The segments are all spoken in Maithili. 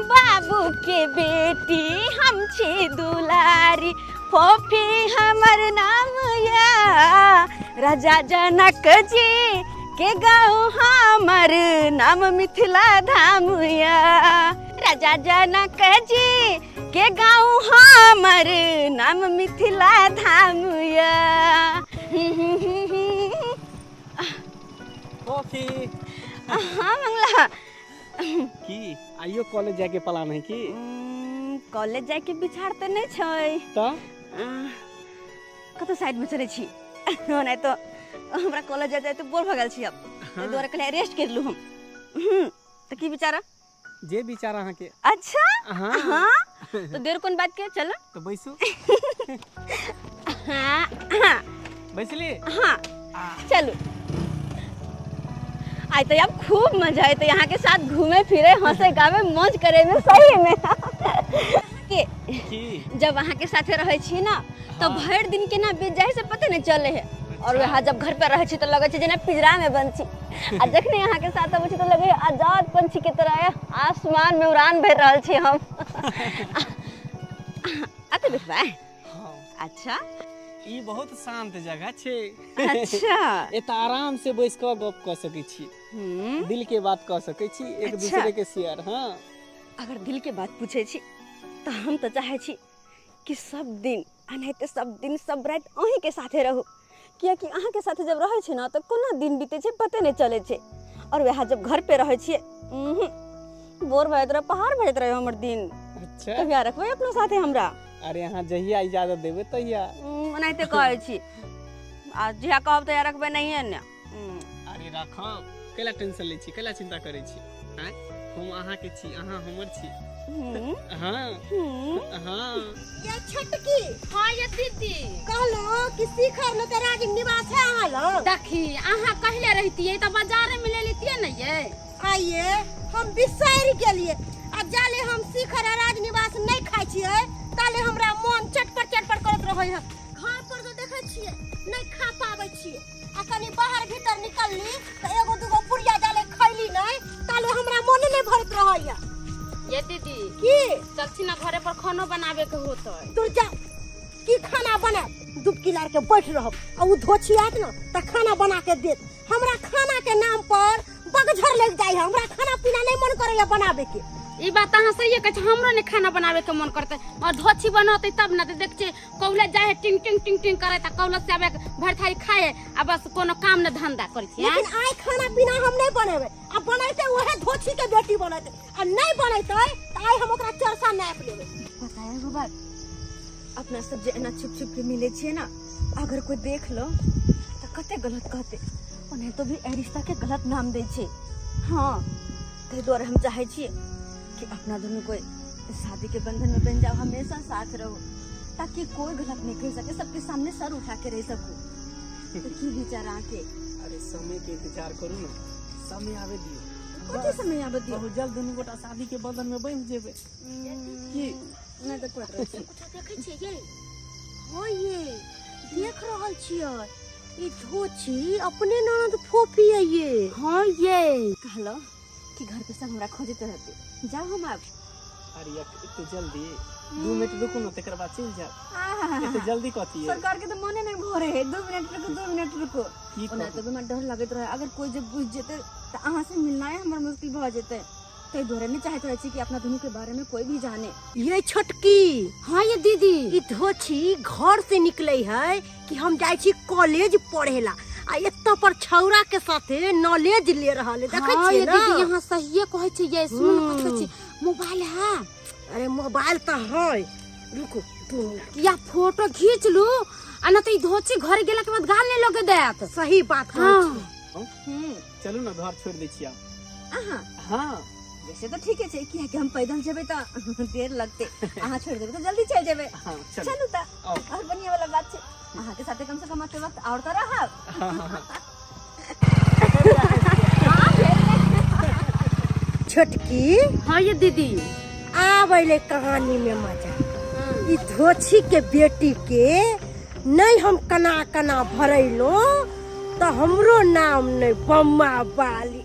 बाबू के बेटी हम छी दुलारी, फोफी हमर नाम या, राजा जनक जी के गाँव हमर नाम मिथिला धाम या, राजा जनक जी के गाँव हमर नाम मिथिला धाम या। फोफी। हाँ मंगला। की आइयो कॉलेज जाके प्लान है की? कॉलेज जाके विचार तो नहीं छै। तो कतौ साइड में चलै छी, नहीं तो हमरा कॉलेज जाय तो बोर भ गेल छी अब, ताहि दुआरे कहलियै रेस्ट कर लू हम। तो की विचार? जे विचार अहाँ के। अच्छा हाँ, हाँ। तो देर कोन बात के, चलो तो बैसू। हाँ हाँ बैसली। हाँ चलो। आई तो अब खूब मजा आए तो यहाँ के साथ घूमे फिरे हंसे गावे मौज करे में सही में। के जब अहाँ के साथे रहे छी ना तो भर दिन केना बीत जाए से पता नहीं चले है। और वहाँ जब घर पर रहे छी तो लगे छै जेना पिंजरा में बंद छी, आ जखने अहाँ के साथ अबै छी तो लगे आजाद पंछी के तरह आसमान में उड़ान भर रहल छी हम। आते बैठबै? अच्छा ई बहुत शांत जगह छै। अच्छा एत आराम से बैस के गप क सकै छी, दिल के बात क सकै छी एक दूसरे के शेयर। हाँ अगर दिल के बात पूछे छी तो हम तो चाहे छी कि सब दिन अनाहिते सब दिन सब रात अहीं के साथे रहू, कियाकि अहाँ के साथे जब रहै छी ना तो कोना दिन बीते छै पते नहीं चले छै। और वह जब घर पे रहै छियै बोर भऽ जाइत रहे, पहाड़ भऽ जाइत रहे हमर दिन। अच्छा कहिया रखबै अपना साथे हमरा? अरे यहाँ जहिया इजाजत देबै तहिया। ओनाहिते कहै छी, आ जहिया कहब तहिया रखबै नहिये ने। अरे राखब, कैला टेंशन लै छी, कैला चिंता करै छी? आँय हम अहाँ के छी, अहाँ हमर छी। हाँ हाँ। ये छोटकी। हाँ ये दीदी। कहलो कि शिखर में तो राजीव निवास है अहाँ लग। देखी अहाँ कहले रहतियै तऽ बाजार में ले लेतियै ने ये। आइए हम बिसरि गेलियै, आ जाले हम शिखर आ राज निवास नहीं खाइ छियै ताले हमरा मन चटपट चटपट करत रहै है। घर पर जो देखै छियै नहीं खा पाबै छियै, आ कनी बाहर भीतर निकलली तऽ एगो दूगो पुड़िया जाले खैली नहीं ताले हमरा मन नहीं भरत रहै है। ये दीदी की चलছি ना घरे पर खानो बनावे के होतै। तू जा की खाना बना, दुबकी लार के बैठ रहब आ उ धोछी आत ना त खाना बना के देत। हमरा खाना के नाम पर बगझर लग जाय है, हमरा खाना पीना नहीं मन करैया बनावे के। ई बात अहाँ सही कहै छी, हमरो ने खाना बनावे के मन करतै। और धोछी बनतै तब ना, देख छी कौला जाय है टिंग टिंग टिंग टिंग करे त कौला से आबे भर थारी खाए आ बस कोनो काम न धंधा करै छी। लेकिन आइ खाना पीना हम नहीं बनेबै, आ बनैते ओहे धोछी के बेटी बनैते, आ नहीं बनैते त आइ हम ओकरा चरसा नाप लेबै। पता है एगो बात, अपना सब जे एना छुप छुप के मिले छियै ना, अगर कोई देख लो त कते गलत कहते, ओने तो भी ए रिश्ता के गलत नाम दै छै। हाँ ताहि दुआरे हम चाहै छियै कि अपना दोनों कोई शादी के बंधन में बन जाओ, हमेशा साथ रहो, ताकि कोई गलत नहीं कह सके, सबके सामने सर उठा के रह सको। तो की विचार आके? अरे समय के इंतजार करू ना, समय आवे दियो। कथी समय आवे दियो? बहुत जल्द दोनों गोटा शादी के बंधन में बंध जेबे। की नहीं तो कोई कुछ देखै छियै ये? हां ये देख रहल छियै, ई धोछी अपने ननद फोफी है ये। हां ये कहलो कि घर पे सब हमरा खोजते रहते, जाओ हम अब। अरे इतने जल्दी 2 मिनट रुको ना तकर बाद चल जाओ। इतने जल्दी कथी है? सरकार के तो मने नहीं भरे है, 2 मिनट रुको 2 मिनट रुको। ओना तो हमरा डर लगैत रहे, अगर कोई जब बुझ जेते त अहाँ से मिलना है हमर मुश्किल भ जेते, ताहि दुआरे नहीं चाहत रहे छी कि अपना दोनों के बारे में कोई भी जाने। ये छोटकी। हाँ ये दीदी। ई धोछी घर से निकले है कि हम जाय छी कॉलेज पढ़ेला, आ एत पर छौरा के साथे नॉलेज ले रहल है। देखै छियै ना दीदी? यहाँ सहिए कहै छै ये। सुन कथि कहै छी, मोबाइल है? अरे मोबाइल त है, रुको 2 मिनट या फोटो खींच लू, आ न त ई धोछी घर गेला के बाद गाल नहीं लगे देत। सही बात कहै छी। चलू ना घर छोड़ दै छी अहाँ। हां वैसे तो ठीक है छै, कियाकि हम पैदल जेबै त देर लगते, अहाँ छोड़ देबै त जल्दी चल जेबै। चलू त और बढ़िया वाला बात छै, अहाँ के साथे कम से कम एते वक्त और त रहब। छोटकी। हाँ ये दीदी। आबैले कहानी में मजा। ई धोछी के बेटी के नहीं हम कना कना भरैलो तो हमरो नाम नहीं बम्मा बाली।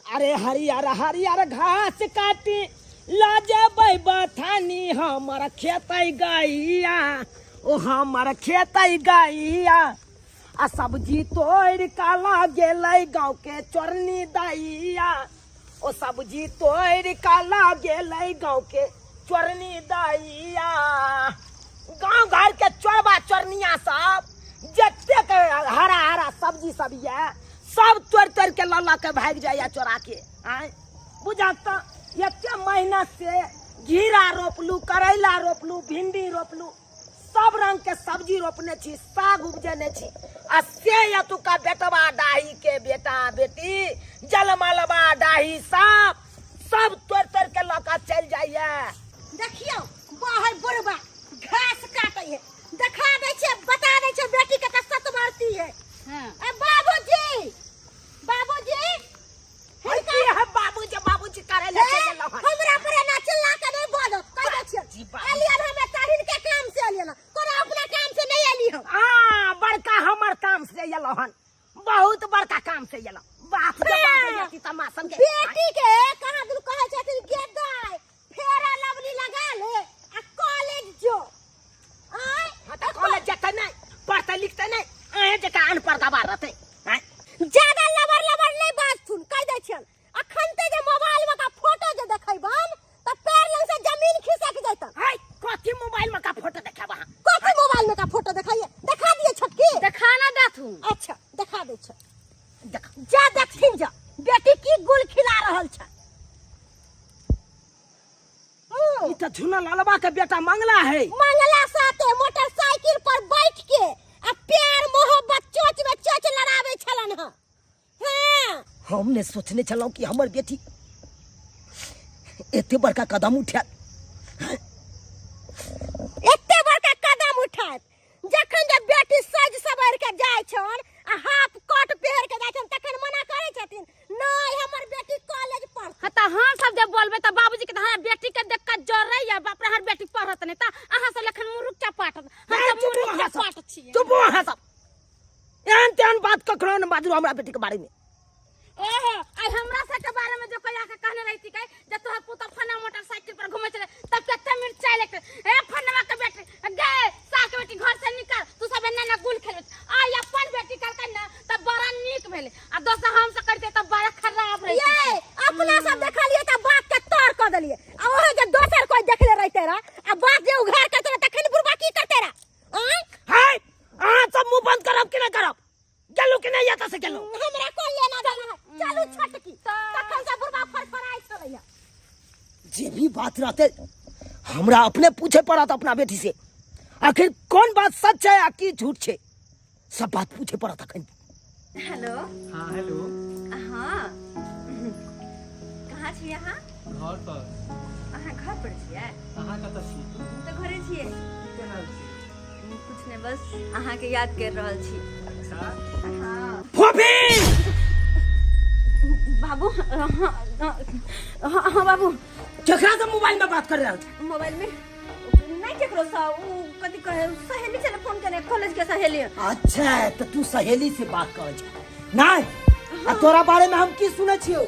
अरे हरियर हरियर घास काटी लाजबै बथानी हमर खेतै गैया, ओ हमर खेतै गैया। आ सब्जी तोड़ का गेलै गाँव के चोरनी दैया, ओ सब्जी तोड़ का गेलै गाँव के चोरनी दैया। गाँव घर के चोरबा चोरनिया सब जतेक हरा हरा सब्जी सब ये सब तोड़ तोड़ के लऽ लऽ के भागि जाइए चोरा के। आँय बुझा तऽ एते महीना से घिरा रोपलू, करैला रोपलू, भिंडी रोपलू, सब रंग के सब्जी रोपने छी, साग उपजेने छी, आ से एतुका बेटवा डाही के बेटा बेटी जलमलबा डाही सब सब तोड़ तोड़ के लऽ कऽ चलि जाइए। देखियौ बाहर बुढ़बा घास काटै है, देखा दै छै बता दै छै बेटी के तऽ सत मारती है। ए बाबूजी, बाबूजी, की है बाबूजी बाबूजी करे ले चलि गेलहुँ हन। हमरा पर एना चिल्ला के नहि बाजत, कहि दै छियै। जी बाबूजी। एलियन हमे ताहिन के काम से एलियन, कोनो अपना काम से नहि एली हम। हाँ बड़का हमर काम से एलहुँ हन, बहुत बड़का काम से एलहुँ। बाप रे बाप रे, तमासन के बेटी के कहाँ दुनू कहै छथिन गे दाय फेरा लवली लगा ले आ कॉलेज जो। आय हाँ तऽ कॉलेज जेतै नहि, पढ़तै लिखतै नहि, अहें जकाँ अनपढ़ गवार रहतै। आँय ज्यादा लबर लबर नहि बाजथुन, कहि दै छियन। अखन ते जे मोबाइल में का फोटो जे देखैबन तऽ पैर लग से जमीन खिसक जैतन। हाय कथी मोबाइल में का फोटो देखाब अहाँ? कथी मोबाइल में का फोटो देखाइए? देखा दिए छोटकी, देखा ना देथुन। अच्छा देखा दै छ, देखा जा देखथिन जा बेटी की गुल खिला रहल छ। ई तऽ झुना लालबा के बेटा मंगला है। मंगला साथे मोटरसाइकिल पर बैठ के आ प्यार मोहब्बत चोच में चोच लड़ावे छलन हँ। हाँ हमने सोचने छलहुँ कि हमर बेटी एते बड़का कदम उठायत, एते बड़का कदम उठायत। जखन जे बेटी सज सवर के जाय छन आ हाफ कोट पहिर के जाय छन तखन मना करै छथिन नहीं हमर बेटी कॉलेज पढ़त। हाँ तऽ हम सब जब बोलबै तऽ बाबूजी के तऽ हमरा बेटी के देख के जरैया, बाप रे हर बेटी पढ़त नहीं तऽ अहाँ सब लखन मुरुख चपाटत। हम सब चुप मुरुख अहाँ सब, चपाट छियै। चुप अहाँ सब, एहन तेहन बात ककरो ने बाजू हमरा बेटी के बारे में। ओहो आई हमरा सब के बारे में जो कोई आके कहने रही थी जे तोहर पुता फना मोटरसाइकिल पर घुमै छलै तब कते मिर्चाई लेके ए फनवा के बेटी गे सास के बेटी घर से निकल, तू सब एना ना गुल खेलत। आई अपन बेटी कहलकै ना तब बड़ा नीक भेलै, आ दोसर हम सब करते तब बड़ा खराब रहे। ये अपना सब देखलिए त बात के तोड़ क देलिए, आ ओहे जे दोसर कोई देखले रहते रहा आ बात जे उघार करते रहा तखन बुढ़बा की करते रहा? आय हाय अहाँ सब मुंह बंद करब कि ना करब? गेलू कि नहीं एतऽ से गेलू? हमरा कोई लेना देना है, चलू छोटकी तखन से बुढ़बा फड़फड़ाइ छलैया। जे भी बात रहते हमरा अपने पूछे पड़त अपना बेटी से, आखिर कौन बात सच है आ की झूठ है, सब बात पूछे पड़त अखन। हेलो। हाँ हेलो। हाँ कहाँ छी अहाँ? घर पर। अहाँ घर पर छियै? अहाँ कतऽ छी? हम तऽ घरे छियै। की कर रहल छी? कुछ नहीं, बस अहाँ के याद कर रहल छी। अच्छा। हाँ फोफी बाबू। हाँ हाँ हाँ बाबू। केकरा से मोबाइल में बात कर रहल छी? मोबाइल में नहीं केकरो सा, उ कथी कहे सहेली छले फोन केने, कॉलेज के सहेली। अच्छा तो तू सहेली से बात कर छ नहीं? आ तोरा बारे में हम की सुनै छियौ?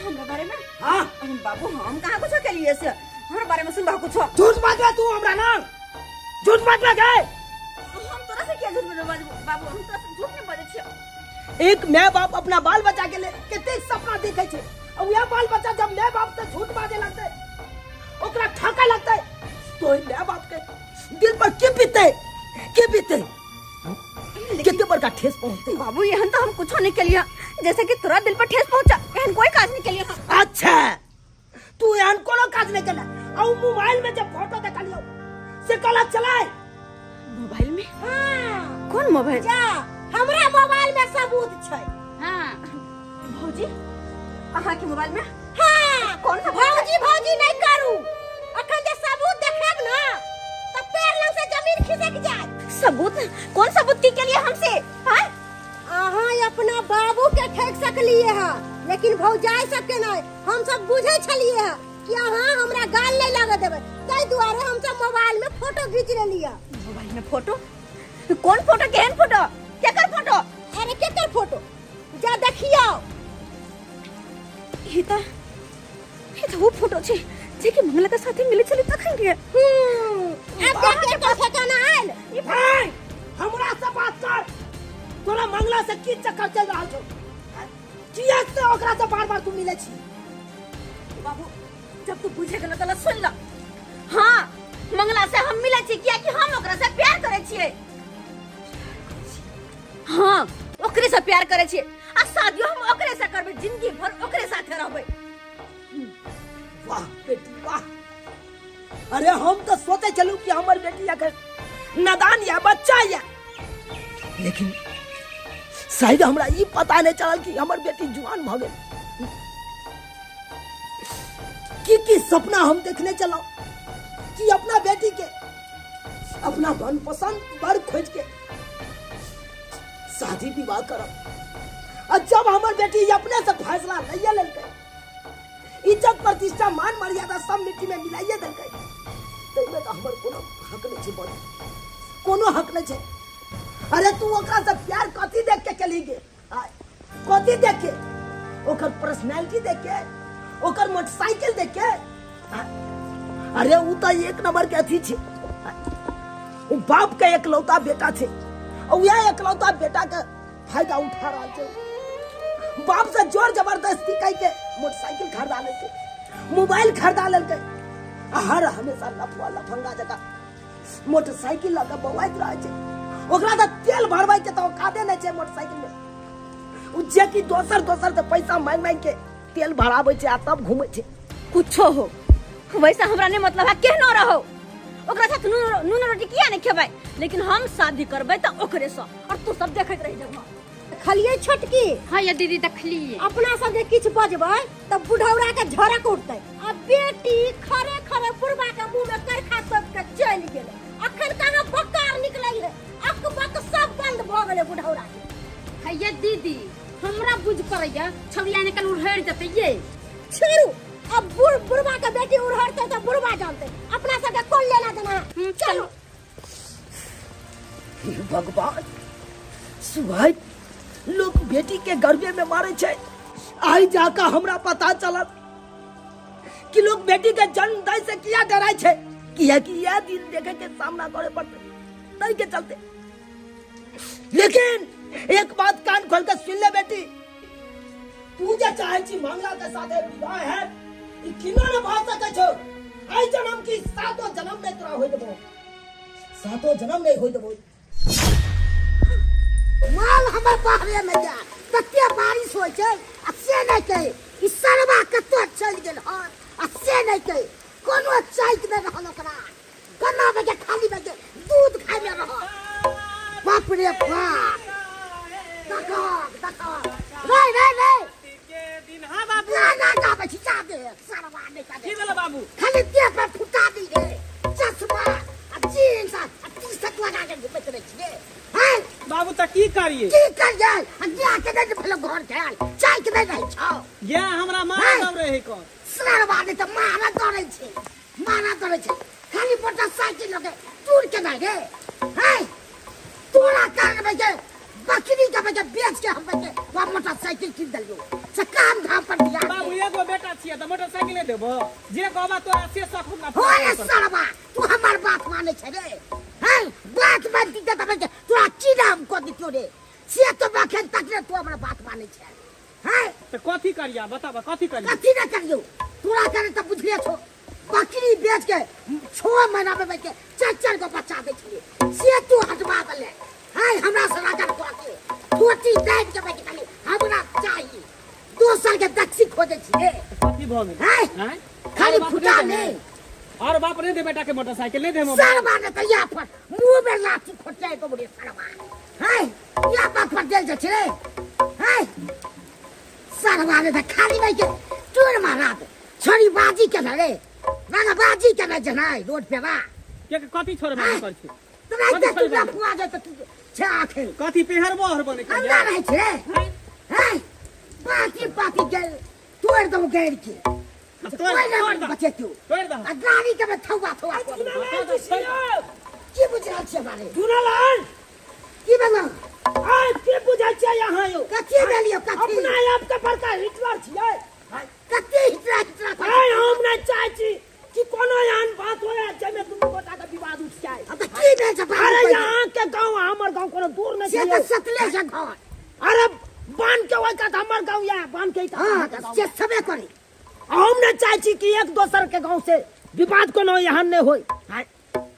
हमरा बारे में? हाँ बाबू हम कहाँ कुछ केलिए से हमरा बारे में सुनबा कुछ? झूठ बाजबे तू हमरा ना, झूठ बाजबे के? हम तोरा से किया झूठ बाजबू बाबू? हम तोरा से झूठ नहीं बाजै छियौ। एक my बाप अपना बाल बच्चा के लिए कते सपना देखे छै, आ वएह बाल बच्चा जब my बाप से झूठ बाजे लगतै, ओकरा ठका लगतै, तो my बाप के दिल पर की बीतै, की बीतै, कते बड़का ठेस पहुंचतै। बाबू एहन तो हम कुछो नहीं केलिए जैसे कि तोरा दिल पर ठेस पहुंचा, एहन कोई काज नहीं केलिए। अच्छा तू एहन कोनो काज नहीं केला, आ उ मोबाइल में जब फोटो देखलियौ से गलत चलाय। मोबाइल में? हाँ कौन मोबाइल? जा हमरा मोबाइल में सबूत छै। हाँ भौजी अहाँ के मोबाइल में? हाँ कौन सा? भौजी भौजी नहीं करू, अखन जे सबूत देखेब ना त पैर लग से जमीन खिसक जायत। सबूत? कौन सबूत की के लिए हमसे? हाँ अहाँ अपना बाबू के ठेक सकलिए है लेकिन भौजाई सबके नहीं। हम सब बुझे छलिए है कि अहाँ हमरा गाल नहीं लगा देबै, ताहि दुआरे हम सब मोबाइल में फोटो घीच लेलिए। मोबाइल में फोटो? कौन फोटो? केहन फोटो? केकर फोटो? अरे केकर फोटो? से देखियो। ई त वो फोटो छे जे कि मंगला के साथे मिले छले तखन के। अब देख के तो ठिकाना आयल। भाई हमरा से बात कर, तोरा मंगला से की चक्कर चल रहल छौ? किया से ओकरा से बार-बार तू मिले छी? बाबू जब तू बुझे गेल त सुन ल। हां मंगला से हम मिले छी किया कि हम ओकरा से प्यार करे छिए। हां ओकरे से प्यार करे छिए आ शादियो हम ओकरे से करबे, जिंदगी भर ओकरे साथे रहबे। वाह बेटी वाह। अरे हम तो सोचे चलू कि हमर बेटी अगर नादान या बच्चा या, लेकिन शायद हमरा ई पता नहीं चलल कि हमर बेटी जुआन भ गेल। की की सपना हम देखने चलो कि अपना बेटी के अपना मनपसंद वर खोज के शादी विवाह करब, और जब हमर बेटी अपने से फैसला लैया लेलकै, इज्जत प्रतिष्ठा मान मर्यादा सब मिट्टी में मिलाइए देलकै, तैमे तो हमर कोनो हक नहीं छै, बड़ी कोनो हक नहीं छै। अरे तू ओकरा से प्यार कथी देख के चली गे? कथी देख के? ओकर पर्सनैलिटी देख के, ओकर मोटरसाइकिल देख के? अरे उ तो एक नंबर के अथी छै, उ बाप के एकलौता बेटा छै, और वह एकलौता बेटा के फायदा उठा रहा छै। बाप से जोर जबरदस्ती कह के मोटरसाइकिल खरीदा लेलकै, मोबाइल खरीदा लेलकै, हर हमेशा लफुआ लफंगा जगह मोटरसाइकिल लऽ के बौआइत रहै छै। ओकरा तऽ तेल भरबै के तऽ औकाते नहि छै मोटरसाइकिल में, उ जे कि दोसर दोसर से पैसा मांगि मांगि के तेल भराबै छै आ तब घूमै छै। कुछो हो वैसा हमरा नहीं मतलब है, केहनो रहो ओकरा साथ नून रोटी किया नहीं खेबै, लेकिन हम शादी करबै तऽ ओकरे से, और तू सब देखैत रहि जगह। खलिए छोटकी? हाँ ये दीदी देखलिए। अपना सब जे किछ बजबै त बुढ़ौरा के झड़क उठतै। आ बेटी खरे खरे बुढ़बा के मुंह में करखा सौंप के चलि गेलै, अखन कहाँ बकार निकलै है, अक बक सब बंद भ गेलै बुढ़ौरा के। हाँ ये दीदी हमरा बुझ पड़ैया छविया निकल उड़हड़ जतै ये। छोड़ू अब बुढ़बा के बेटी उड़हड़तै त बुढ़बा जानतै, अपना सब के कोन लेना देना है। चलो। हे भगवान, सुबह लोग बेटी के गर्भे में मारे छै, आई जाकर हमरा पता चलल कि लोग बेटी के जन्म दै से किया डराय छै, किया कि यह दिन देखे के सामना करे पड़ते तई के चलते। लेकिन एक बात कान खोल के सुन ले बेटी, तू जे चाहे छी मंगला के साथे विवाह है, ई किना न भ सकै छौ। आई जन्म की सातो जन्म नहीं तोरा होय देबो, सातो जन्म नहीं होय देबो। माल हमर बाहरे में जा, तते बारिश होय छै आ से नहीं कहे ई सरवा कतौ चलि गेल हन, आ से नहीं कहे कोनो चाइक नहि रहल ओकरा, गन्ना के खाली में के दूध खाइ में रहल। बाप रे बाप, देखो देखो रे रे रे के दिन। हां बाबू ना ना गाबै छी जा दे सरवा नहीं का की भेल बाबू? खाली देह पर फुटा दी रे, चश्मा आ जींस आ टी-शर्ट लगा के घुमैत रहै छी रे। हैं बाबू त की करिए? की करिए? आ जा के नहीं भेल घर के आयल, चाय के नहीं रहै छौ। या हमरा मार दब रहे कोन सरवा नहीं त मारा दरै छै, मारा दरै छै, खाली मोटरसाइकिल लगे टूर के नहीं रे। हैं तोरा कारण में के बकरी के बजे बेच के हम बजे वह मोटरसाइकिल किन देलियो से काम धाम पर दिया। बाबू एगो बेटा छियै त मोटरसाइकिल ले देबो, जे कहबा तोरा से शौक हमरा। हो रे सरवा, तू हमर बात मानै छै रे? हैं बात मानती त बजे तोरा की नाम क दितियो रे, से तो बखन तक रे तू हमर बात मानै छै। हैं त कथी करिया बताबा, कथी करिया? कथी न करियो तोरा करे त बुझले छौ, बकरी बेच के 6 महीना में के 4-4 गो बच्चा दै छलियै, से तू हटवा देले। हैं हमरा से राजन कह के थोटी दाबि के बैठ खाली हमरा चाही, दोसर के दक्षी खोजै छियै। कथी भ गेल? हैं खाली फुटा ने और बाप नहीं दे बेटा के मोटरसाइकिल नहीं दे मोबाइल। सरवा ने त या पर मुंह में लाठी खोटाय तो रे सरवा। हैं या बात पर देल जाइ छै रे। हैं सरवा ने त खाली बैठ के चोर मारा दे, छड़ी बाजी के रे रंगबाजी के ने जनाय रोड पे बा के कथी छोड़ मार कर छी तोरा त तू लफुआ जे त तू छे आखे कथी पेहरबो हर बने के अंदर रहै छै रे। हैं बाकी बाकी गेल तोड़ दऊ गैर के तोड़ बचे तू तोड़ दह आ गाड़ी के में थौआ थौआ की बुझ रहल छै बारे दुनालाल की भेलौ? आय की बुझै छियै अहाँ यौ? कथी भेलियो कथी? अपना आप के बड़का हिटलर छियै। कथी हिटलर हिटलर? आय हम नहि चाहै छी कि कोनो एहन बात होय जाहिमे दुनू गोटा के विवाद उठि जाय। अब की भेल छै? अरे यहाँ के गांव हमर गांव कोनो दूर नहि से छै। तऽ सतले छै घर। अरे बांध के ओहि कात हमर गांव या बांध के ई कात हाँ अहाँके गाँव से या। सबे करी। हम नहि चाहै छी कि एक दोसर के गांव से विवाद कोनो एहन नहि होय।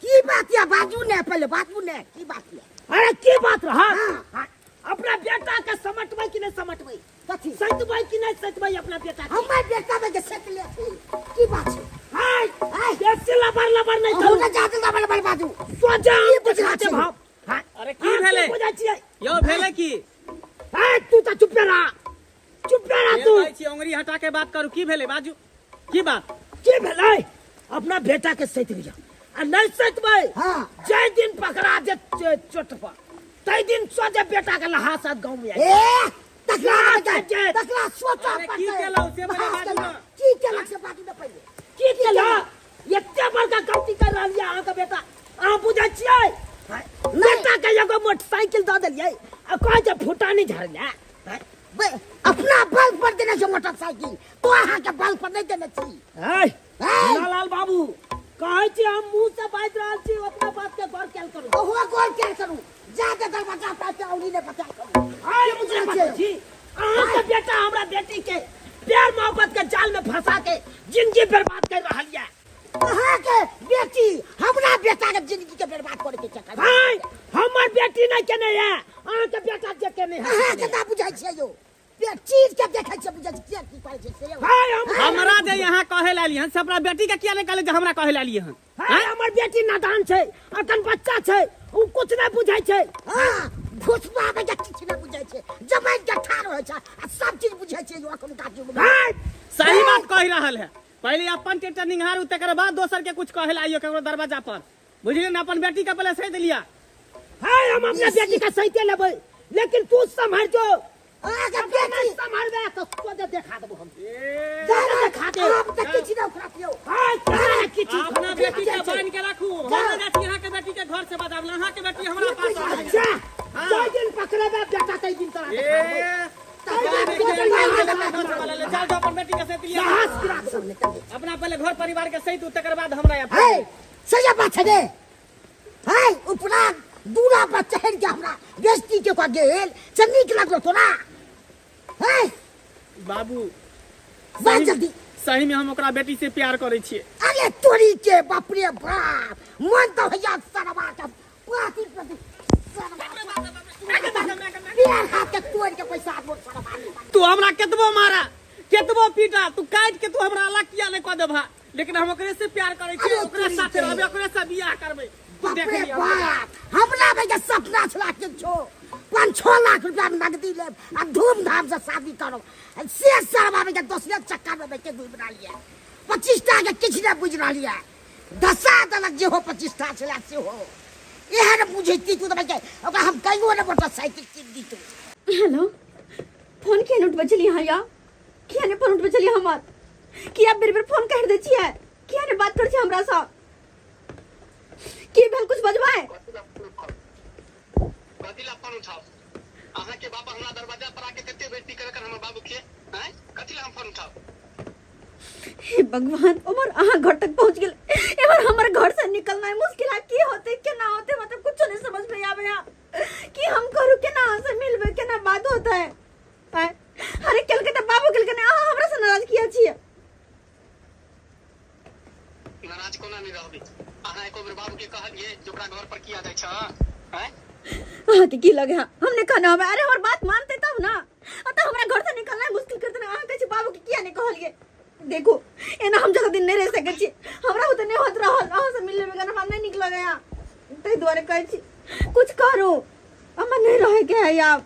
की बात या बाजू ने पहिले बाजू ने की बात या? अरे की बात रहा? हाँ। अपना बेटा के समटबै कि नहि समटबै? कथी सैतबै कि नहि सैतबै अपना बेटा के? हमर बेटा में के सतले छै की बात छै? हाय हाय। बेसी लबर लबर नहि अहूँ करू। ने जादे लबर लबर बाजू। सोझा हम की बुझै बुझा छियै? देब हम। हाँ। अरे की अहाँ भेलै? बुझै छियै? यौ भेलै की? हाय तू तऽ चुपे रह, चुपे रह फेर तू। कहै छी अंगुरी हटा के बात करू, की भेलै बाजू, की बात? की भेलै? अपना बेटा के सैत लिअ आ नहि सैतबै हाँ। जाहि दिन पकड़ा देत चोट पर ताहि दिन सोझे बेटा के लहास गाँव में आबि। ए तकला ना, बता, जे- तकला सोचा अरे की पड़तै। केलहुँ से पहिले बहस बाजू केलहुँ। ना। की केलक से बाजू ने पहिले। की केलक? एते बड़का गलती कर रहल यऽ अहाँके बेटा, अहाँ बुझै छियै? बेटा के एगो मोटरसाइकिल दऽ देलियै आ कहै छै फुटानी झड़लै। बे, अपना बल पर देने छै मोटरसाइकिल, तो अहाँके बल पर नहि देने छी। है है। लाल बाबू कहै छी हम मुँह से बाजि रहल छी, ओतना बात के गौर कैल करू। ओहो गौर कैल करू, जाके दरवाजा पर के औरी नहि बचा करू। आइ की बुझै बुझै छियै? छी अहाँके बेटा हमरा बेटी के प्यार मोहब्बत के जाल में फंसा के जिंदगी बर्बाद कर रहल यऽ। अहाँके बेटी हमरा बेटा के जिंदगी के बर्बाद करे के चक्कर में। हाय हमर बेटी नहि केने यऽ, अहाँके बेटा जे केने है। अहाँके ना बुझै छियै यौ, चीज के देखै छियै बुझै छियै की करै छै से यौ। हाय हम हमरा जे यहाँ कहै लए एलियै हन से अपना बेटी के किया नहि कहले जे हमरा कहै लए एलियै हन? हाय हमर बेटी नादान छै, अखन बच्चा छै, उ कुछ नहि बुझै छै। हाँ, घुसबा में के किछु नहि बुझै छै, जमाइन के ठाढ़ होइ छै आ सब चीज बुझै छै यौ अखुनका युग में। हाय सही बात कहि रहल है, पहिले अपन टेंटर निहारू तकर बाद दोसर के कुछ कहै लए आइयो ककरो दरवाजा पर, बुझलियै ने? अपन बेटी के पहिले सही देलिया। हाय हम अपना बेटी के सहिते लेबै, लेकिन तू सम्हर जो। अहाँके बेटी बेटी सम्हरबे तऽ सोझे देखा देबो हम। जाना देखा दे। आब तऽ किछु नहि उखड़त यौ। हाय केना ने किछु अपना बेटी के बान्हि के राखू, हम नहि जाइ छी अहाँके बेटी के घर से बजाबल, अहाँके बेटी हमरा पास आबि अच्छा जाहि दिन पकड़ेबे बेटा ताहि दिन तोरा देखा देबो। चल जाओ अपन बेटी के सहित लिया। लहास गिरा देबो। अपना पहिले घर परिवार के सहित तकर बाद हमरा आयब। है सही बात छै रे। है उपरा दूरा पर चढ़ि के हमरा बेइज्जती के कऽ गेल से नीक लगलो तोरा? है बाबू बाज जल्दी। सही में हम ओकरा बेटी से प्यार करै छियै। अरे तोरी के बाप रे बाप, मन तऽ होइया सरवा के पाती प्रति सरवा प्यार हाथ के तोड़ के पैसा मोर सरवा। तू हमरा केतबो मारा केतबो पीटा, तू काटि के तू हमरा अलग किया नहि कऽ देबहा, लेकिन हम ओकरे से प्यार करै छियै, अरे ओकरे तोरी साथे के। रहबै, ओकरे से बियाह करबै। तू बाप देख रे लिअ। बाप, हमरा में के सपना छला के छो 5-6 लाख रुपया नगदी लेब आ धूमधाम से शादी करब, से सरवा में के दोसरे चक्कर में बैठ के घूमि रहल ये। 25 टा के किछु नहि बुझि रहल ये, दशा देलक जेहो 25 टा छला सेहो एहन बुझैती तू तऽ ओकरा हम कहियो ने मोटरसाइकिल कीन दितू। हेलो फोन किया नहि उठबै छलियै अहाँ या? किया नहि फोन उठबै छलियै हमर? किया बेर बेर फोन काटि दै छियै? किया नहि बात करै छियै हमरासँ? की भेल कुछ बजबै? कथी ला फोन उठाओ? अहाँके बाप हमरा दरवाजा पर आके कते बेइज्जती करक हमर बाबू के, हैं? कथी ला हम फोन उठाओ? हे भगवान, उमर अहाँ घर तक पहुँच गेल, एमहर हमर घर से निकलना मुश्किल है। की होते केना होते मतलब कुछ नहीं समझ में आवे है कि हम करू केना अहाँ से मिलबै केना बात होता है। अरे केलकै तऽ बाबू केलकै ने, अहाँ हमरा से नाराज किया छियै? नाराज कोना नहि रहबै? अहाँ एको बेर बाबू के कहलियै जे ओकरा घर पर किया जाइ छ? हैं? अहाँके की लगे है हम नहि कहने होबै? अरे हमर बात मानते तब ना, अतः हमरा घर से निकलना मुश्किल करते ना। अहाँ कहै छी बाबू के किया नहि कहलियै? देखू एना हम ज्यादा दिन नहि रहि सकै छी, हमरा ओते नहि होइत रहल अहाँ से मिलने बगैर, हमरा नहि नीक लगैया, ताहि दुआरे कहै छी कुछ करू, हमरा नहि रहैके है आब।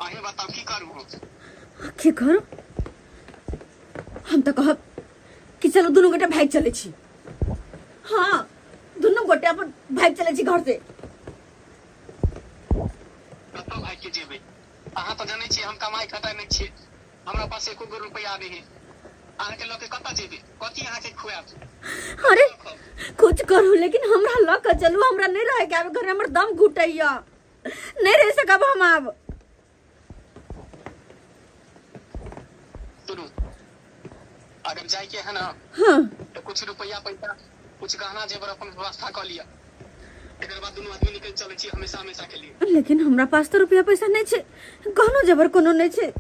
अहीं बताउ की करू हम? की करू? हम तऽ कहब कि चलो दुनू गोटे भागि चलै छी। हाँ दुनू गोटे अपन भागि चलै छी घर से। कतऽ भागि के जेबै? अहाँ तऽ जनै छियै हम कमाइ खटाइ नहि छियै, हमरा पास एको गो रुपैआ नहि है, अहाँके लऽ के कतऽ जेबै? कथी अहाँके खुआएब? अरे कुछ करू लेकिन हमरा ल के चलू, हमरा नहीं रहे के आब घर, हमर दम घुटैया, नहीं रह सकब हम आब। सुनू, अगर जाए के है ना, हाँ, तो कुछ रुपया पैसा कुछ गहना जेवर अपन व्यवस्था कर लिया, एकर बाद दुनू आदमी निकल चलै छी हमेशा हमेशा के लिए। लेकिन हमरा पास तो रुपया पैसा नहीं छे, गहनो जेवर कोनो नहीं छे,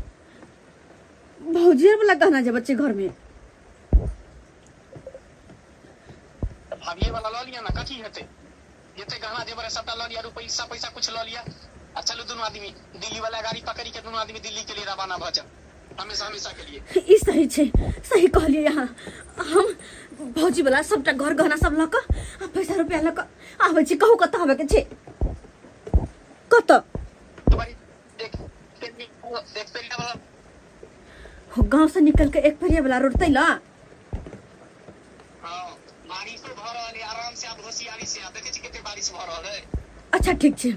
भौजी वाला गहना जेवर छे घर में। भाभिये वाला ल लिया ना, कथी हेतै, जते गहना जेवर है सबटा ल लिया, रुपया पैसा कुछ ल लिया, आ चलू दुनू आदमी दिल्ली वाला गाड़ी पकड़ी के दुनू आदमी दिल्ली के लिए रवाना भ जाओ हमेशा हमेशा के लिए। ई सही छे, सही कहलिए यहाँ। हम भौजी वाला सबटा घर गहना सब ल के आ पैसा रुपया ल के आबै छी। कहू कतऽ आबै के छे, कतऽ? हो गांव से निकल के एक पेरिया वाला रोड तै ला। हां, बारिशो भ रहल है, आराम से आप होशियारी से आप देखै छी कते बारिश भ रहल है। अच्छा ठीक छे,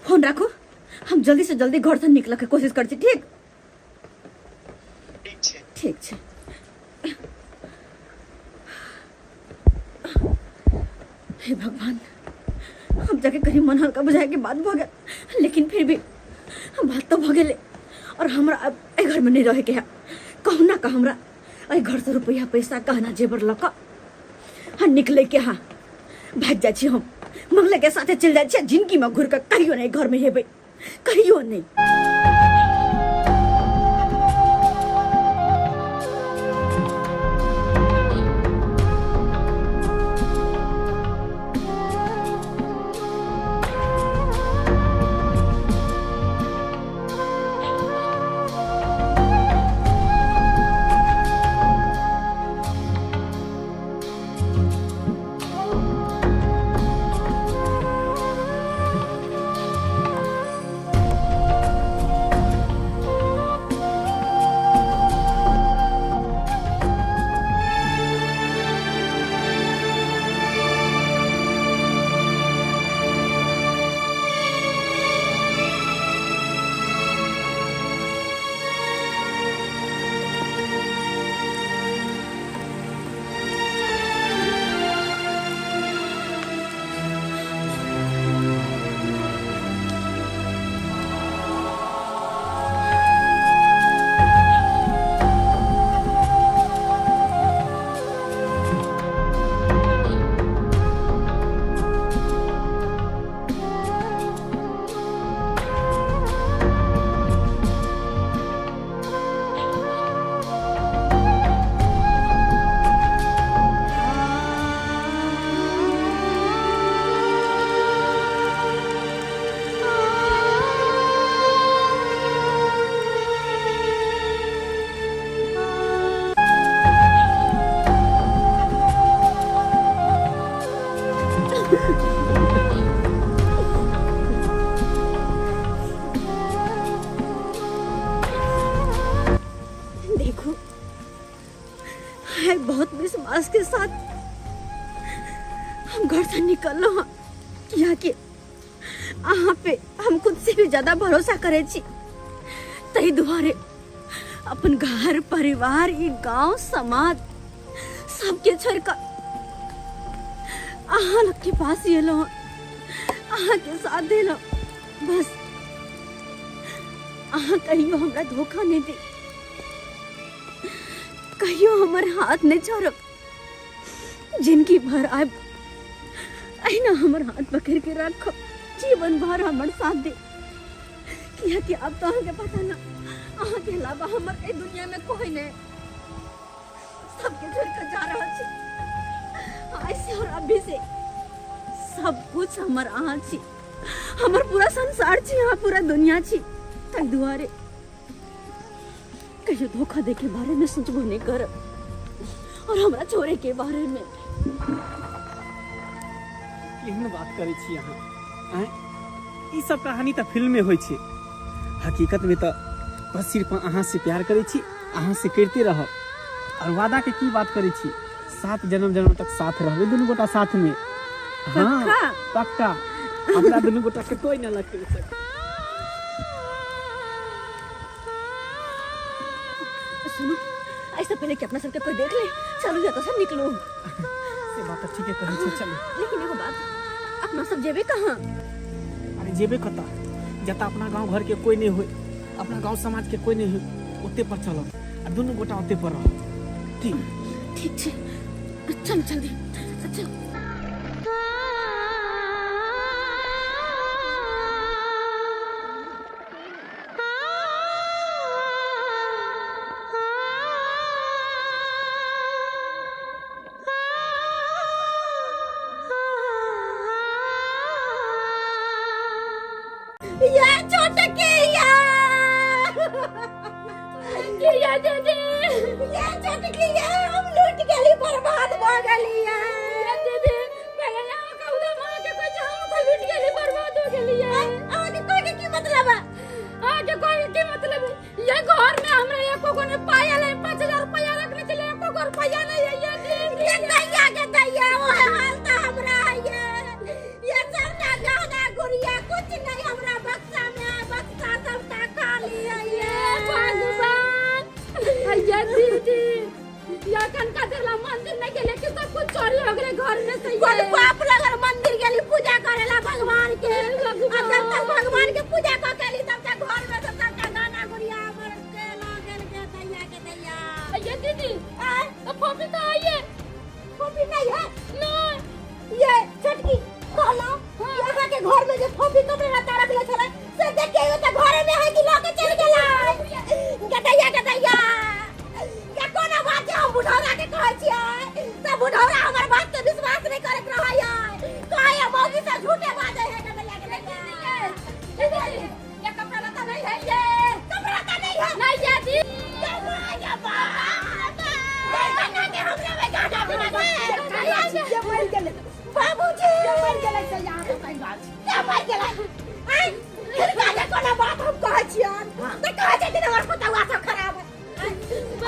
फोन राखू, हम जल्दी से जल्दी घर से निकल के कोशिश कर छी। ठीक ठीक छे। हे भगवान, हम जाके कहीं मन हल्का बुझाए के बात भ गेल, लेकिन फिर भी बात तो भ गेलै और हमरा अब एहि घर में नहीं रहे के है। कहू ना कह हमरा एहि घर से रुपया पैसा गहना जेवर लऽ कऽ हाँ निकले के, हाँ भागि जाइ छी हम, मंगला के साथे चलि जाइ छी, जिंदगी में घुरि कऽ कहियो नहीं घर में हेबै, कहियो नहीं। देखो, है बहुत विश्वास के साथ हम घर से निकल रहा, यहाँ के अहाँ पे हम खुद से भी ज्यादा भरोसा करे छी, तही दुआरे अपन घर परिवार ई गांव समाज सबके छोड़ कर अहाँ लोग के पास एलो, अहाँ के साथ देलो। बस अहाँ कहियो हमरा धोखा नहीं दे, कहियो हमर हाथ नहीं छोड़ब, जिंदगी भर आब अहिना हमर हाथ पकड़ के राखब, जीवन भर हमर साथ दे। किया कि अब तो अहाँ के पता ना, अहाँ के अलावा हमर एहि दुनिया में कोई नहीं, सबके छोड़ कर जा रहा छी ऐसे और अभी से सब कुछ हमर अहाँ छी, हमर पूरा संसार छी, अहाँ पूरा दुनिया छी। तै दुआरे कहियो धोखा दे के बारे में सोचबो नहीं करब और हमरा छोड़े के बारे में। केहन बात करै छी अहाँ, आँय? ई सब कहानी तऽ फिल्म में होइ छै, हकीकत में तऽ बस सिर्फ अहाँ से प्यार करै छी, अहाँ से करिते रहब। और वादा के की बात करै छी, 7 जन्म जन्म तक साथ रहबै दुनू गोटा साथ में। हाँ पक्का, हमरा दुनू गोटा के कोई न लग सके। सुनो, ऐसे पहले कि अपना सबके कोई देख ले, चलो या तो सब निकलो। से बात तऽ ठीके कहै छै। चलू। लेकिन एगो बात, अपना सब जेबे कहाँ? अरे जेबे कतऽ, जतऽ अपना गाँव घर के कोई नहीं होय, अपना गाँव समाज के कोई नहीं होय, ओते पर चलब आ दुनू गोटा ओते पर रहब। ठीक ठीक छै, चल जल्दी चल। या छोटकी या या दीदी, या छोटकी या, हम लूट गेली, बर्बाद भ गेली या। दीदी पहले यहाँ कहू तो माँ के कोई हम तो लूट गेली, बर्बाद हो गेली है। अहाँके कोई के की मतलब है? आगे कोई की मतलब है? ये घर में हमरा एको गो ने पायल है, 5000 रुपया रखने चले, एको गो रुपया नहीं है। ये दीदी के दैया के दैया, ओहे हाल त हमरा है ये। ये सबटा गहना गुड़िया कुछ नहीं हमरा बक्सा में है, बक्सा सबटा खाली है ये। भगवान ये दीदी या कनका देला मंदिर नहीं गेले कि सब कुछ चोरी हो गेले घर में से। कोन बाप लगल मंदिर गेली पूजा करेला भगवान के, आ जब तक भगवान के पूजा क के ली तब तक घर में से सबटा गहना गुड़िया हमर के ल गेल के दैया के दैया। ये दीदी आय तो फोफी तो आई है? फोफी नहीं है। नहीं ये छोटकी कहलो यहाँ के घर में जे फोफी कपड़ा लत्ता रखले छले से देख के त घरे में है कि ल के चल गेला गदैया गदैया। या कोना बात जे हम बुढ़ौरा के कहै छियै त बुढ़ौरा हमर बात के विश्वास नहीं करत रहै है, कहै मौगी से झूठे बाजै है गदैया गदैया। दीदी ये कपड़ा लत्ता नहीं है, ये कपड़ा लत्ता नहीं है। नहीं ये दीदी या बाप गाना के हमरा में गाना बिना जे मरि गेलै, बाबूजी जे मरि गेलै से यहाँ के सही बात छै। के मरि गेलै? आँय, हिनका जे कोनो बात हम कहै छियनि तऽ कहै छथिन हमर पुतौआ सब खराब है।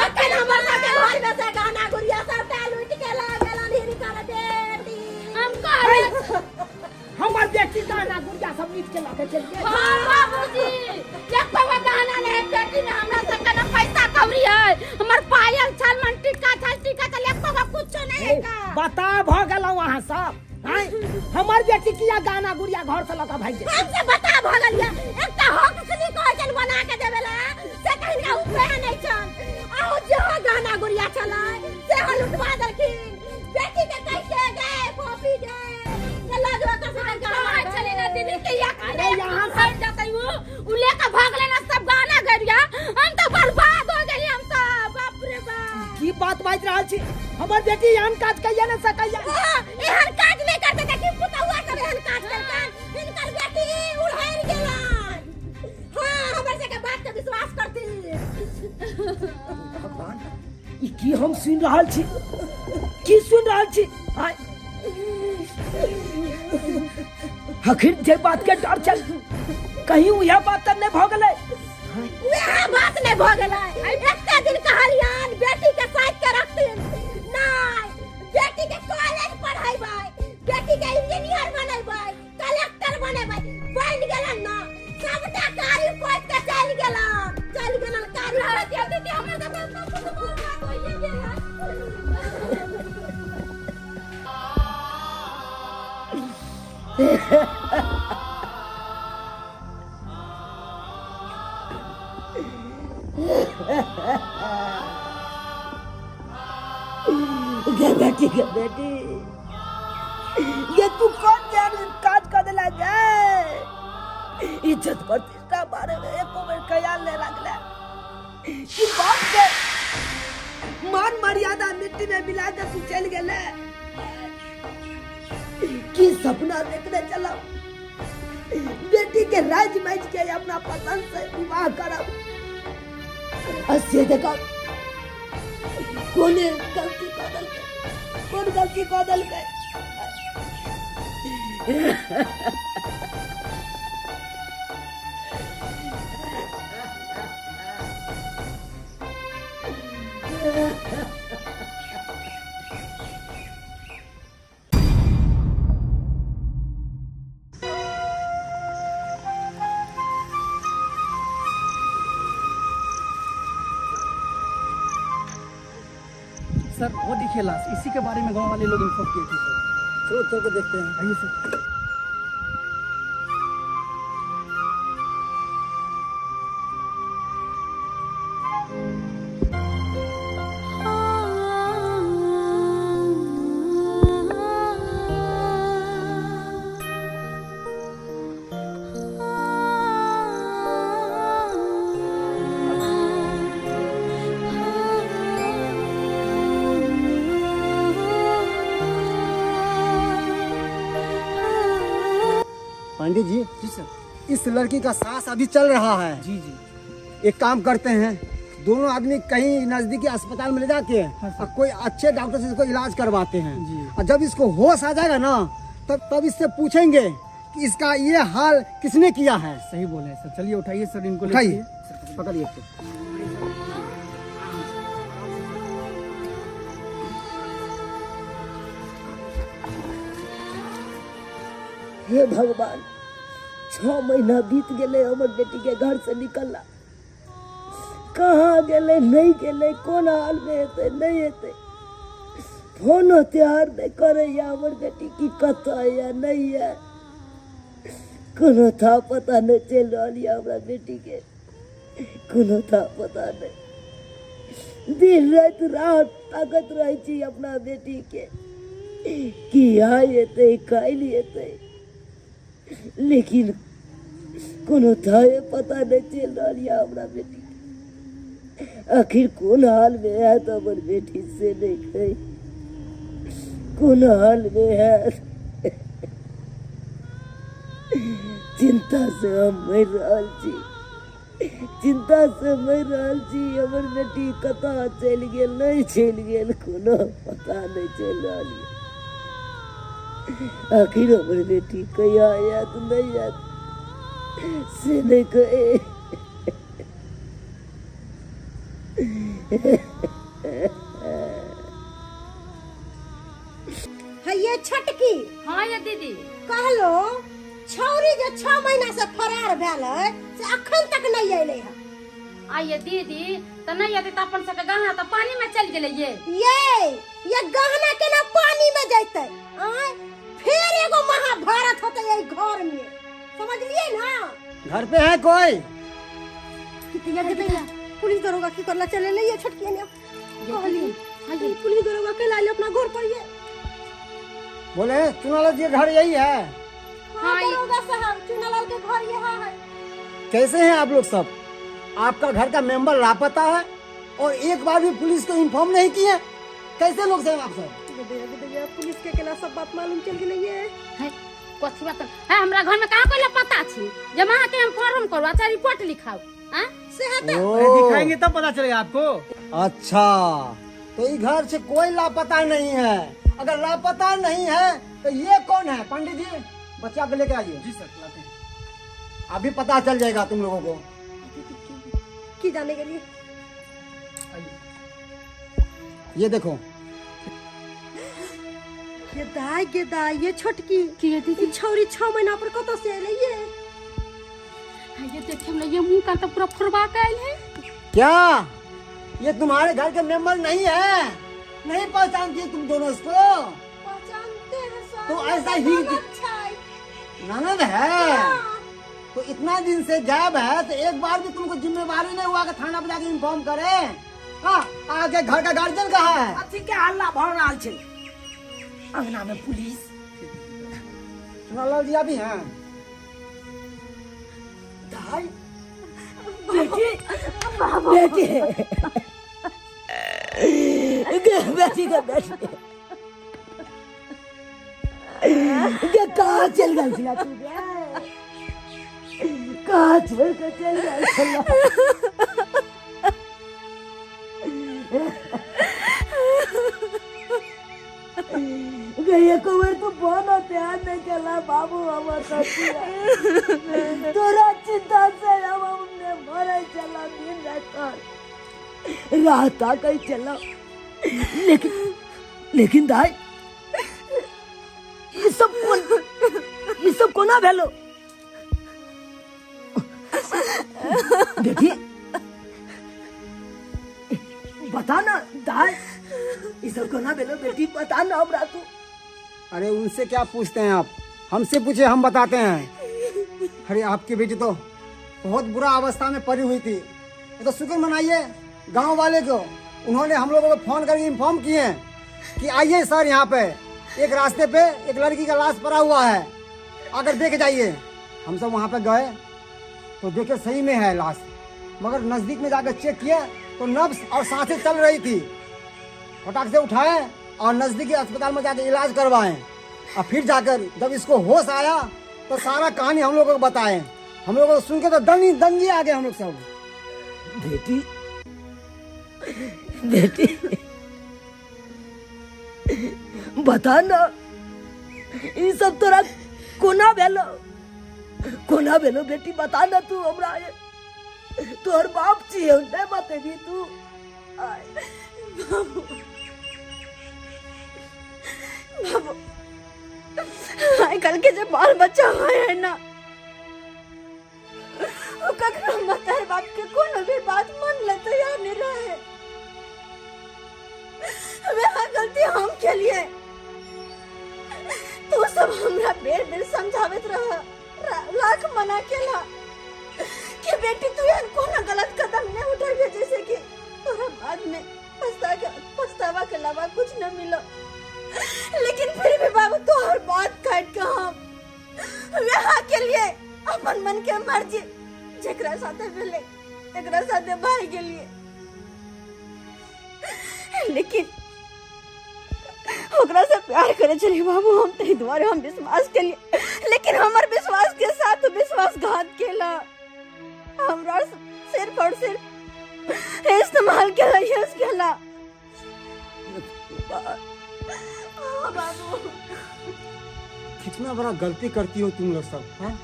अखन हमर सबके घर में से गहना गुड़िया सबटा लूटि के लऽ गेलनि हिनकर बेटी। हम कहले हमर बेटी गहना गुड़िया सब लूटि के लऽ के चलि गेल। हाँ बाबूजी एको गो गहना नहीं है बेटी में, हमरा सबके न पैसा कौड़ी है, हमर पायल छल मन टीका छल टीका छल, एको गो कुछो नहीं है का। बता भऽ गेलहुँ अहाँ सब। आँय, हमर बेटी किया गहना गुड़िया घर से लऽ के भागि गेल? हमसे बता भऽ गेल एकटा हक सुनी कहै छनि बना के देबै ला से तऽ हिनका उपाय नहि छनि। आउ जेहो गहना गुड़िया छलै सेहो लुटवा देलखिन बेटी के, कहि के गे फोफी गे के लगबे कर से कहै छली ना दीदी के या अरे यहाँ भाग जातै उ लेके भाग लेना सब गहना गुड़िया, हम तो बर्बाद हो गेली हम सब। बाप रे बाप की बात बाजि रहल छी? हमर बेटी एहन काज कहिया ने सकैया। एहन काज नहि करतै तऽ की पुतौआ सब एहन काज करतनि? हिनकर बेटी उड़हरि गेलनि। हाँ हमर सबके बात के विश्वास करती। भगवान ई की हम सुनि रहल छी, की सुनि रहल छी? आँय, आखिर जे बात के डर छल कहीं उएह बात तऽ नहि भऽ गेलै? उएह बात नहि भऽ गेलै। एकटा दिन कहलियनि बेटी के साइड के रखथिन, नहि बेटी के कॉलेज पढ़ेबै, बेटी के इंजीनियर बनेबै, कलेक्टर बनेबै, बनि गेलन न सबटा कारी पोति के चलि गेलन, चलि गेलन कारी पोति के। दीदी हमर सब कुछ बर्बाद होइए गेल। गे बेटी गे बेटी ये तू कौन जान काज कर देला गे? इज्जत प्रतिष्ठा बारे में एको बेर ख्याल नहीं रखले कि बाप के मान मर्यादा मिट्टी में मिला के तू चल गेले। की सपना देखने चला बेटी के राज मैच के अपना पसंद से विवाह करब, से देखा कोने गलती कऽ देलकै, कोन गलती कऽ देलकै? सर वो देखिए लाश, इसी के बारे में गांव वाले लोग इन्फॉर्म किए थे सर। चलो चल के देखते हैं। आइए सर। पांडे जी, जी सर, इस लड़की का सांस अभी चल रहा है। जी जी। एक काम करते हैं, दोनों आदमी कहीं नजदीकी अस्पताल में ले जाके और कोई अच्छे डॉक्टर से इसको इलाज करवाते हैं जी। और जब इसको होश आ जाएगा ना तब तब इससे पूछेंगे कि इसका ये हाल किसने किया है। सही बोले सर। चलिए उठाइए सर इनको, उठाइए, पकड़िए। हे भगवान, 6 महीना बीत गए हमर बेटी के घर से निकलला, कहाँ गेलै नहीं गेलै, कोन हाल में हेतै नहीं हेतै, फोनो त्यार नहीं करैया हमर बेटी की कतऽ या नहीं है, कोनो था पता नहीं चलि रहल यऽ हमरा बेटी के, कोनो था पता नहीं। दिन राति रात ताकत रहै छी अपना बेटी के कि आइ एतै काल्हि एतै, लेकिन कोनो थाहे पता नहीं चलि रहल यऽ हमरा बेटी के। आखिर कोन हाल में हैत हमर बेटी से नहीं कही, कोन हाल में हैत। चिंता से हम मरि रहल छी, चिंता से मरि रहल छी। हमर बेटी कतऽ चलि गेल नहीं चलि गेल कोनो पता नहीं चलि रहल यऽ। आखिर हमर बेटी कहिया आयत नहीं आयत से नहीं कहे। ये छटकी। हाँ ये दीदी कहलो छौरी जे 6 महीना से फरार भेल है से अखन तक नहीं अयलै है। आइए दीदी त नहीं अयतै त अपन सबके गहना त पानी में चलि गेलै। ये गहना केना पानी में जैतै? आय फिर एगो महाभारत होतै एहि घर में, समझलिए ना? घर पे है कोई? पुलिस दरोगा की करला चले ले ये छटकी ने कहली। हां पुलिस दरोगा के लाले अपना घर पर। ये बोले चुनालाल जी घर यही है? हाँ दरोगा साहब, चुनालाल के घर यहाँ है। कैसे हैं आप लोग सब? आपका घर का मेंबर लापता है और एक बार भी पुलिस को इन्फॉर्म नहीं किए, कैसे लोग हैं आप सब? पुलिस के केना सब बात मालूम चल गेलै ये। है कथी बात है? हमरा घर में कहाँ कोई लापता छी जब अहाँ के हम फॉर्म करू, अच्छा रिपोर्ट लिखाऊ। हां से है दिखाएंगे तब पता चलेगा आपको। अच्छा तो ये घर से कोई लापता नहीं है। अगर लापता नहीं है तो ये कौन है? पंडित जी बच्चा को लेके आइए। जी सर लाते हैं, अभी पता चल जाएगा तुम लोगों को। की जाने के लिए ये देखो ये दाई गे दाई, ये छोटकी की दीदी छौरी 6 महीना पर कतौ से अयलै ये? ये देखे हमरा ये मुंह कान तो पूरा फुरवा के आयल है। क्या ये तुम्हारे घर के मेंबर नहीं है? नहीं पहचानती तुम दोनों इसको? पहचानते हैं सर। तो ऐसा ही ननद है तो इतना दिन से गायब है तो एक बार भी तुमको जिम्मेवारी नहीं हुआ कि थाना पर जाके इन्फॉर्म करे? हाँ आगे घर का गार्जियन कहाँ है? अथी के हल्ला भऽ रहल छै अंगना में पुलिस। चुनालाल जी अभी हैं? दाई बेटी बेटी बेटी के बेटी के कहाँ चल गई छला तू? कहाँ छोड़ के चल गई छला? एको बेर तू फोन ध्यान नहीं केला बाबू हमर तोरा चिंता से हम हमने मरे चला दिन रात रात कहीं चला। लेकिन लेकिन दाई ये सब कौन, ये सब कोना भेलो? बेटी बता ना दाई। ई सब कोना भेलो बेटी पता ना हमरा तू। अरे उनसे क्या पूछते हैं आप, हमसे पूछे हम बताते हैं। अरे आपकी बेटी तो बहुत बुरा अवस्था में पड़ी हुई थी, तो शुक्र मनाइए गांव वाले को, उन्होंने हम लोगों को फोन करके इन्फॉर्म किए कि आइए सर यहाँ पे एक रास्ते पे एक लड़की का लाश पड़ा हुआ है, अगर देख जाइए। हम सब वहाँ पे गए तो देखे सही में है लाश, मगर नज़दीक में जाकर चेक किया तो नब्ज और सांसें चल रही थी। फटाक से उठाए और नज़दीकी अस्पताल में जाकर इलाज करवाएं, और फिर जाकर जब इसको होश आया तो सारा कहानी हम लोगों को बताएं। हम लोगों को सुन के तो दंगी आ गए हम लोग सब। बेटी बेटी बता ना ई सब तोरा कोना भेलो, कोना भेलो बेटी बता ना तू हमरा, तोहर बाप छियै नहीं बतेबी तू। बाबू बाबू आइ कल के जे बाल बच्चा है ना, वो ककरो मतार बाप के कोनो भी बात मान ले तैयार नहीं रहे। वह गलती हम के लिए तू सब हमरा बेर बेर समझावत रहा, लाख मना केला कि बेटी तू यार कोनो गलत कदम नहीं उठाबे, जैसे कि तोरा बाद में पछतावा के अलावा कुछ न मिलो। लेकिन फिर भी बाबू तोहर बात काट के हम वह के लिए अपन मन के मर्जी जेकरा साथे भेले एकरा साथे भाग गेलिए। लेकिन ओकरा से प्यार करे चली बाबू हम, तही दुआरे हम विश्वास के लिए, लेकिन हमार विश्वास के साथ विश्वासघात केला, हमरा सिर्फ और सिर्फ इस्तेमाल केला, यूज केला। बाबू कितना बड़ा गलती करती हो तुम लोग सब, हाँ?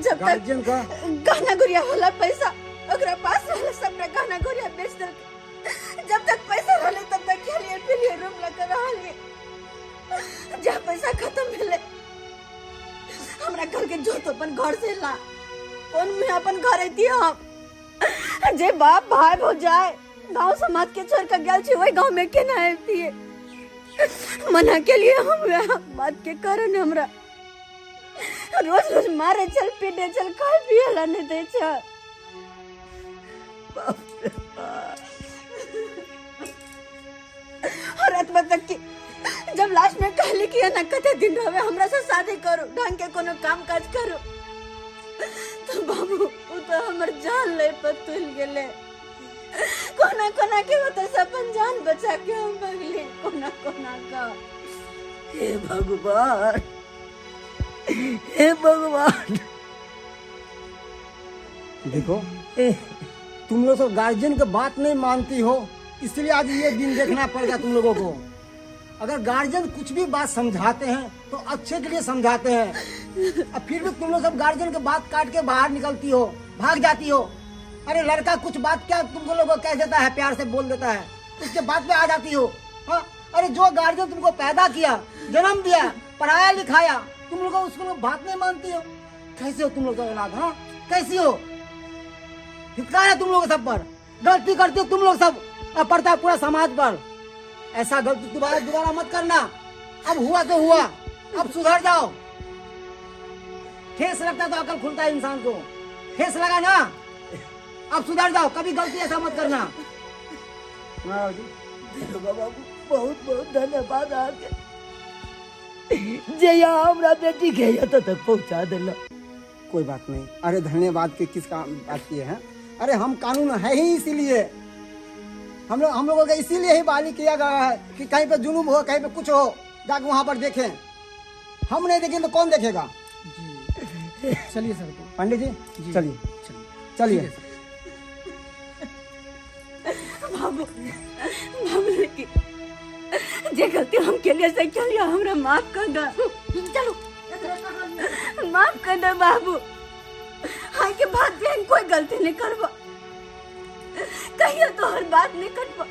जब तक का गहना गुड़िया वाला पैसा ओकरा पास रहले सबटा गहना गुड़िया बेच देलकै, जब तक पैसा रहले तब तक खेलिए पिलिए रूम लग रहलिए, जब पैसा खत्म भेले हमरा घर के जोत अपन घर से ला, कौन में अपन घर अइती हम, जे बाप भाई हो जाए गांव समाज के छोड़ के गेल छी वही गांव में केना अइतिए। मना के लिए हम वह बात के कारण हमरा रोज रोज मारे चल पीटे चल खाए पिए ला नहीं दे छल। और एतबा तक कि जब लास्ट में कहली कि ना कते दिन रहे हमरा से शादी करू, ढंग के कोनो काम काज करू, तो बाबू उ तो हमर जान ले पर तुल गेले। कोना कोना के बता से अपन जान बचा के हम भगली, कोना कोना का। हे भगवान, हे भगवान। देखो तुम लोग सब गार्जियन के बात नहीं मानती हो, इसलिए आज ये दिन देखना पड़ गया तुम लोगों को। अगर गार्जियन कुछ भी बात समझाते हैं तो अच्छे के लिए समझाते हैं, और फिर भी तुम लोग सब गार्जियन के बात काट के बाहर निकलती हो, भाग जाती हो। अरे लड़का कुछ बात क्या तुमको लोगों को कह देता है, प्यार से बोल देता है, उसके बाद में आ जाती हो। हाँ, अरे जो गार्जियन तुमको पैदा किया, जन्म दिया, पढ़ाया लिखाया, तुम लोग उसको बात नहीं मानती हो। कैसे हो तुम लोग औलाद, हाँ कैसी हो? धिक्कार है तुम लोग सब पर, गलती करती हो तुम लोग सब और पड़ता है पूरा समाज पर। ऐसा गलती दोबारा दोबारा मत करना। अब हुआ तो हुआ, अब सुधर जाओ। ठेस लगता है तो अकल खुलता है इंसान को, ठेस लगा ना, अब सुधर जाओ, कभी गलती ऐसा मत करना। बाबू बहुत बहुत धन्यवाद आपके, जे यहाँ हमरा बेटी के यहाँ तक पहुँचा दिला। कोई बात नहीं, अरे धन्यवाद के किस काम बात की है, अरे हम कानून है ही इसीलिए, हम लोगों का इसीलिए ही बहाली किया गया है कि कहीं पे जुलूम हो, कहीं पे कुछ हो, जाके वहाँ पर देखें। हम नहीं देखें तो कौन देखेगा। जी चलिए सर, पंडित जी चलिए चलिए। बाबू बाबू लेकिन जे गलती हम के लिए से चलिए हमरा माफ कर दो, चलो माफ कर दो बाबू। हाँ के बाद भी हम कोई गलती नहीं करबो, कहियो तो हर बात नहीं कटबो,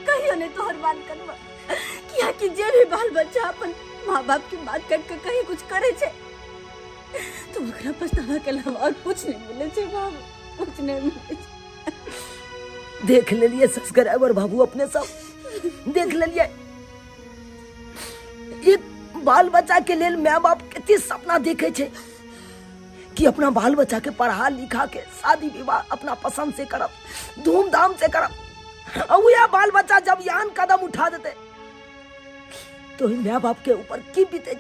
कहियो नहीं तो हर बात करबो। किया कि जे भी बाल बच्चा अपन माँ बाप की बात कट के कहीं कुछ करे छे तो ओकरा पछतावा के अलावा और कुछ नहीं मिले छे बाबू, कुछ नहीं मिले छे। देख ले लिए सब्सक्राइबर बाबू, अपने सब देख ले लिए। एक बाल बच्चा के लेल my बाप कते सपना देखे छै कि अपना बाल बच्चा के पढ़ा लिखा के शादी विवाह अपना पसंद से करब, धूमधाम से करब। और वह बाल बच्चा जब यहाँ कदम उठा देते तो my बाप के ऊपर की बीते,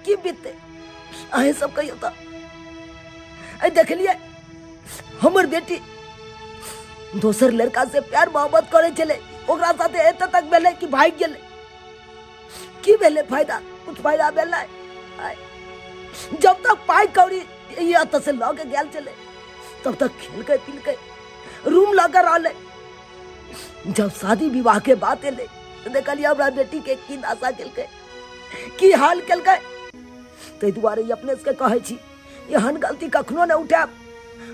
की बीते, अहें सब कहियो तो। देखलिए हमर बेटी दोसर लड़का से प्यार मोहब्बत करे छले, ओकरा साथे एतऽ तक भेलै कि भागि गेलै। की भेलै फायदा? कुछ फायदा भेलै? जब तक पाइ कौड़ी एतऽ से लऽ के गेल छलै तब तक खेलकै पीलकै, रूम लऽ के रहलै। जब शादी विवाह के बात एलै तऽ देखलियै हमरा बेटी के की दशा केलकै, की हाल केलकै। ताहि दुआरे अपने सबके कहै छी एहन गलती कखनो नहि उठायब।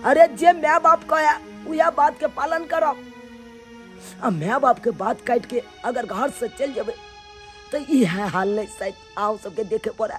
अरे जे my बाप कहे उएह बात के पालन करब, आ my बाप के बात काटि के अगर घर से चलि जेबै तऽ इएह हाल नहि शायद अहाँ सबके देखे पड़े।